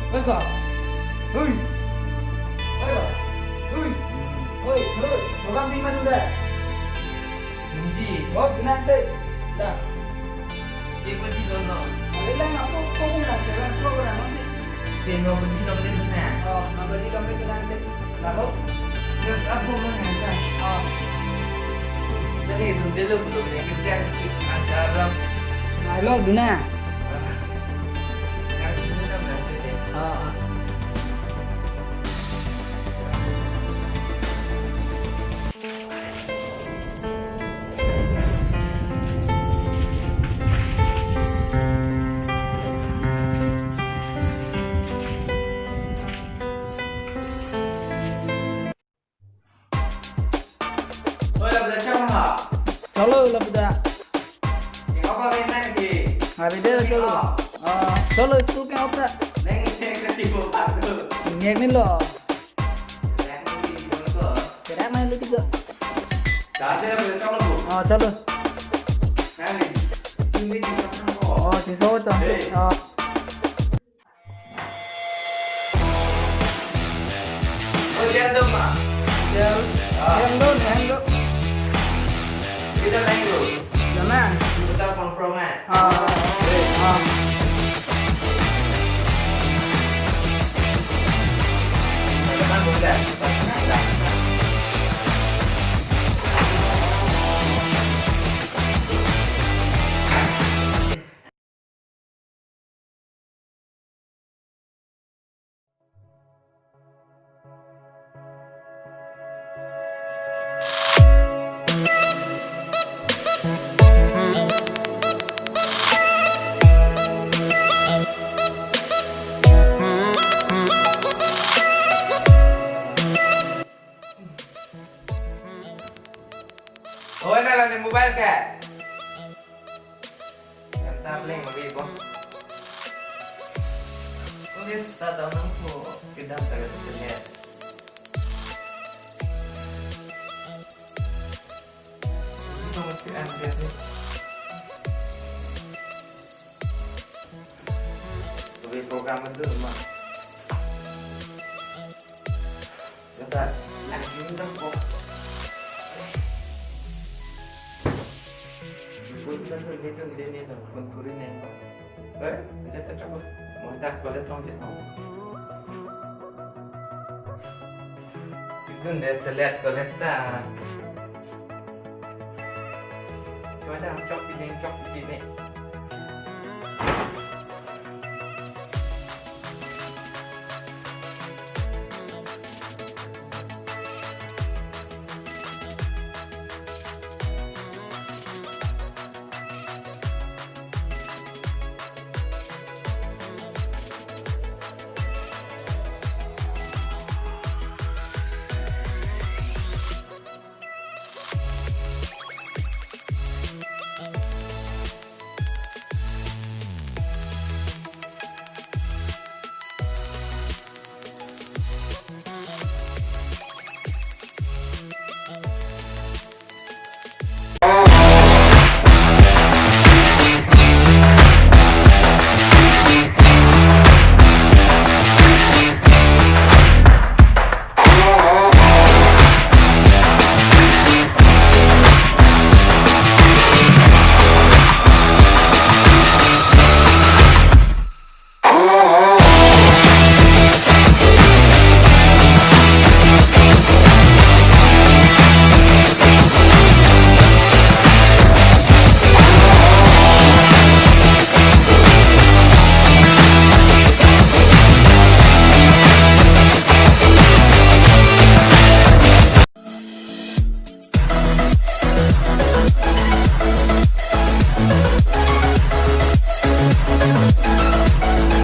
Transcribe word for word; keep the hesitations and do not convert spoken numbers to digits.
Oi ko. Hui. Oi ko. Hui. Oi, hui. Program di mana dah? Dunji. Oh, dunang te. Dah. Ke baji lo non? Abe lang ako ko kung na seven o'clock na masih. Ke no baji lo le dunang? Oh, no baji lo le dunang te. Lalu? Terus apa mau nganta? Oh. Jadi dun dulu belum nih, kita sik antara. Nah, lo dunang. Ah. Yang dulu kan nanti deh. Oh. Oi, lapu dah chong ha? Cholo, lapu dah. Ke apa main nang ke? Hari dia cholo. Ah. Ah, cholo, school ke apa? Neng, neng, kasi mo pa tu. Neng ni lo. Neng ni lo ko. Kira main lu tiga. Dah, dia lapu dah chong lo bu. Ah, cholo. Nang ni. Ini di chong ko. Oh, chisong to. Hey. Ah. Oh, dia tu, Mak. Jal. Ah. Hem do, hem do. Kita naik dulu. Jana. Kita pangprong, eh. Ah. Eh. Ah. Teman muda. Oh, ini lah ni mobile ke? Kan tablet lagi, Bos. Oke, start down ko kedam tagal senyap. Itu mesti ambil ni. Lebih program itu mah. Vänta, lagi dong ko. Kun dun dun dun dun dun kun kurin en ko. Eh, jat ta chok. Mo ta college long jat mo. Kun de selet college ta. Chua da chok pine chok pine.